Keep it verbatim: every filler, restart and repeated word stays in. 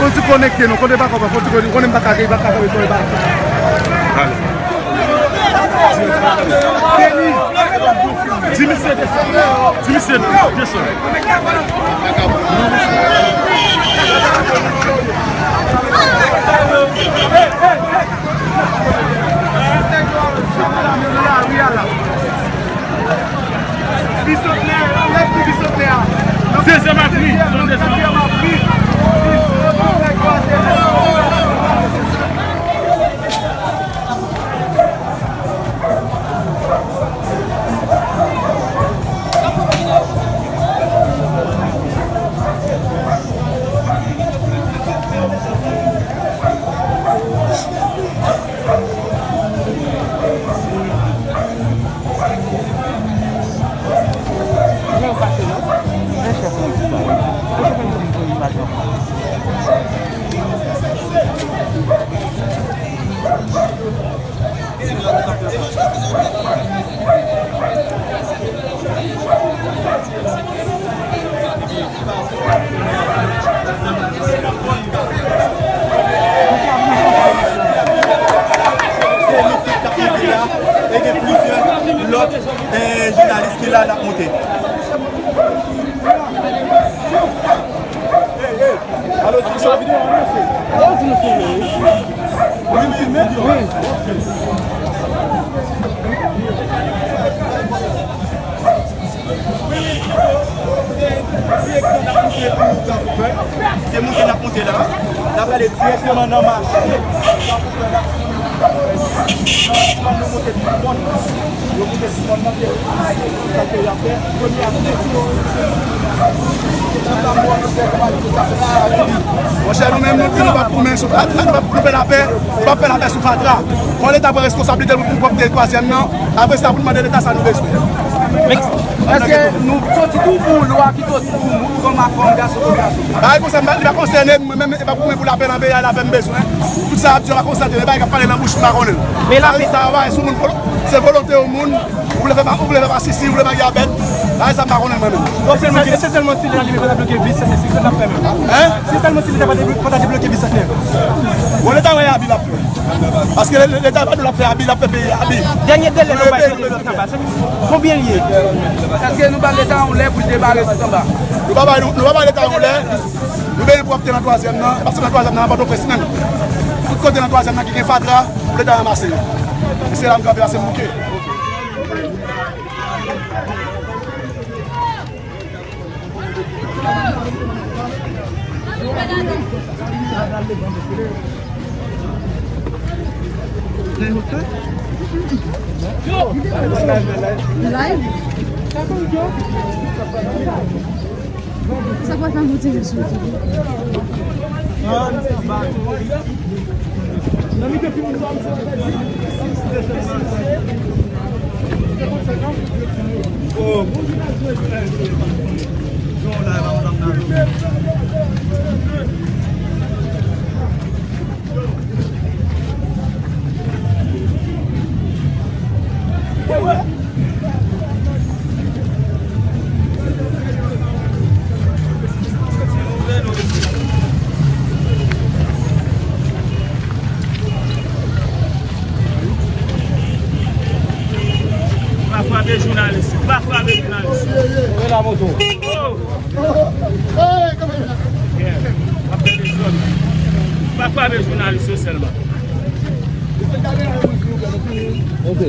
Fò ti konekte non, kote pa konprann, fò ti konekte, konnen m pa ka, pa ka, pa ka, pa ka. Ale. Kenny, di misye desann, di misye desann. Dezyèm apri, zòn dezyèm. Se nou tout k ap monte la, e gen plizyè lòt, eh, jounalis ki la n ap monte. Alo, se sa videyo an, mesye. Ou vin filme? Ou vin filme? Wi. Se monte n ap monte la. N ap prale dirèkteman nan mache. Nan mouvman nou monte tout mòn. Yo monte tout mòn nan, se sa ke y ap fè. Premye aksyon. Monchè, nou menm, nou di nou p ap goumen sou fatra, nou p ap, nou fè lapè, nou p ap fè lapè sou fatra. Fò Leta pran responsablite l pou pwòpte twazyèm nan. Apre sa, pou n mande Leta sa nou bezwen. Èske nou soti tou pou lwa ki soti pou moun, kòm a fanm, gason pou gason? Bagay konsa, m pa, li pa konsène m, mwen menm, e pa pou mwen pou lapè nan peyi a, lapè m bezwen. Tout sa ap di yo pa konsène, men bagay k ap pale nan bouch m pa konnen l. Men lapè sa yo pa sou moun, se volonte yon moun, ou vle fè pa, ou vle fè pa sisi, ou vle pa gyabèt, bagay sa m pa konnen mwen menm. Donk, se sèlman, se sèlman si Leta li pa ta bloke bis, se sa n ap fè menm. Hein? Se sèlman si Leta pa ta, pa ta debloke bis atè. Bon, Leta wè abi l ap fè. Paske Leta pa dwe ap fè abi, l ap fè peyi abi. Dènye delè nou bay pou te bloke anba, se konbyen l ye? Èske nou ba Leta yon lè pou l debare tout anba? Nou pa bay, nou, nou pa bay Leta yon lè. Nou bezwen pwòpte nan twazyèm nan, e pa sèlman nan twazyèm nan, nan Pòtoprens menm. Tout kote nan twazyèm nan ki gen fatra, pou Leta ranmase yo. E se la m kanpe, pase m bouke. Live? Sa pa fè m motive sou YouTube. Pa frape jounalis. Pa frape jounalis. Mwen la moto. Oh! Yeah. Ap gade zòn. Pa frape jounalis yo sèlman. Ok.